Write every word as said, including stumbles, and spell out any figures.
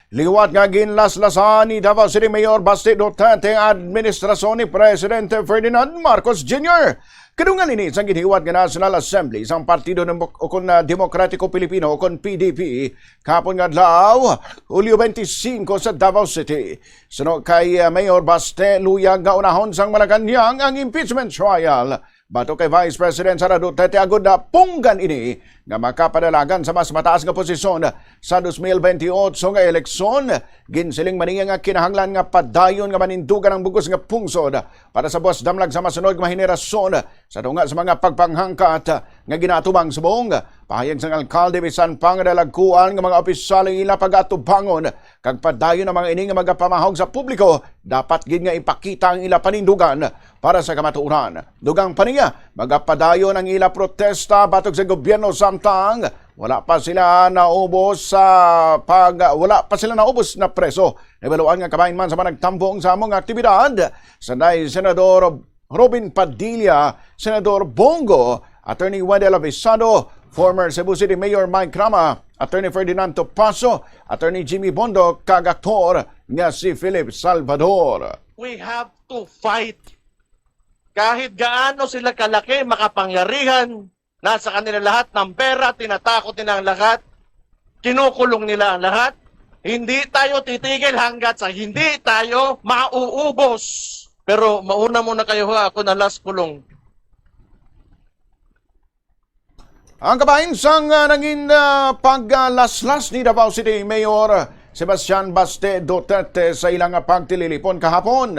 Liwat nga ginlaslasan ni Davao City Mayor Baste Duterte ang administrasyon ni Presidente Ferdinand Marcos Junior. Kadungan ini sang ginhiwat nga National Assembly sang Partido Demo-, ukon na Demokratiko Pilipino ukon P D P kahapon nga adlaw, Hulyo twenty-five sa Davao City. Suno kay, uh, Mayor Baste, luyag nga unahon sang Malacañang ang impeachment trial. Batok kay Vice President Sara Duterte, agod na punggan ini nga makapadalagan sa mas mataas nga posisyon sa twenty twenty-eight nga eleksyon. Ginsiling man niya nga kinahanglan nga padayon nga manindugan ang bug-os nga pungsod para sa buas damlag sa masunod nga mga henerasyon sa tunga sa mga pagpanghangkat nga ginaatubang subong. Pahayag sang alkalde, bisan pa nga dalagkuan nga mga opisyal ang ila pagatubangon kag padayon ang mga ini nga magapamahog sa publiko, dapat gid nga ipakita ang ila panindugan para sa kamatuoran. Dugang pa niya, magapadayon ang ila protesta batok sa gobyerno samtang wala pa sila naubos sa pag wala pa sila naubos na preso. Nabaluan nga kabahin man sa mga nagtambong sa among aktibidad, sanday Senador Robin Padilla, Senador Bong Go, Attorney Wendell Avisado, former Cebu City Mayor Mike Rama, Attorney Ferdinand Topacio, Attorney Jimmy Bondo, kag aktor nga si Philip Salvador. We have to fight. Kahit gaano sila kalaki, makapangyarihan, nasa kanila lahat ng pera, tinatakot nila ang lahat, kinukulong nila ang lahat. Hindi tayo titigil hanggat sa hindi tayo mauubos. Pero mauna muna kayo ha, ako na last kulong. Ang kabahin sang, ah, nangin, ah, paglaslas ni Davao City Mayor Sebastian Baste Duterte sa ilang pagtililipon kahapon.